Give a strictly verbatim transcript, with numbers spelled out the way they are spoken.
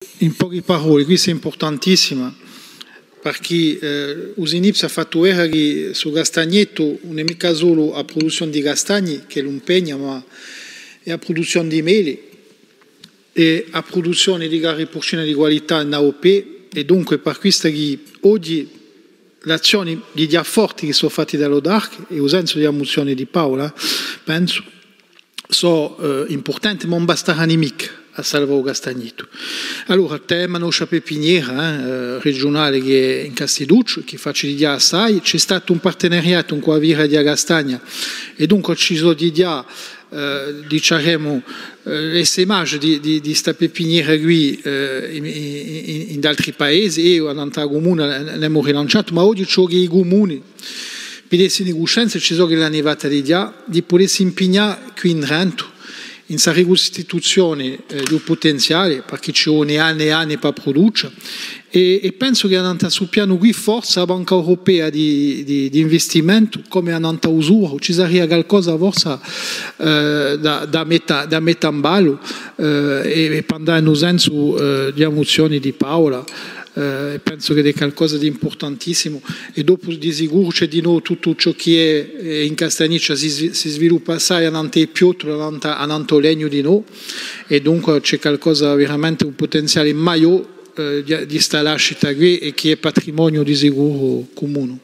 In pochi paroli, questa hè impurtantissima, parchì, eh, u Sinips hà fattu veda chì stu castagnetu ùn hè micca solu a pruduzzione di castagni, chì l'impegna, ma hè a pruduzzione di meli, è a pruduzzione di carni purcine di qualità in A O P, è dunque hè per questa chì oghje l'azzioni di ghjà forti chì sò fatti da l'ODARC, è u sensu di a muzione di Paola, pensu, sò, eh, impurtanti, ma ùn bastarani micca à salvà u castagnetu. Allora, t'avemu a noscia pepiniera, eh, eh, regiunale chì hè in Castiducciu, chì face di ghjà assai, ci hè statu un partenariatu cù a Fiera di a Castagna, è dunque ci sò di ghjà, eh, diceremu, eh, l'essaimage di, di, di sta pepiniera quì, eh, in, in, in, in d'altri paesi, è eiu, annant'à a cumuna, l'emu rilanciatu, ma oghje ci vole chì i cumuni pigliessini cuscenza, ci sò chì l'ani fatta di ghjà, di pudessi impignà quì indrentu, in sta ricustituzione, eh, di u putenziale, parchì ci vole anni è anni per pruduce, è, è pensu chì annant'à stu pianu quì forse a Banca Europea di, di, di investimentu, cum'è annant'à u Suru, ci saria calcosa forse, eh, da, da metta, da metta in ballu, eh, è, è per andà in u sensu, eh, di a muzione di Paola, eh, è pensu chì hè calcosa d'impurtantissimu. È dopu di sicuru ci hè dinò tuttu ciò chì hè, eh, in Castagniccia si svi-, si sviluppa assai annant'à i piottuli, annant'à, annant'à u legnu dinò, è dunque ci hè calcosa veramente un putenziale maiò, eh, di, di sta lascita quì è chì hè patrimoniu di sicuru cumunu.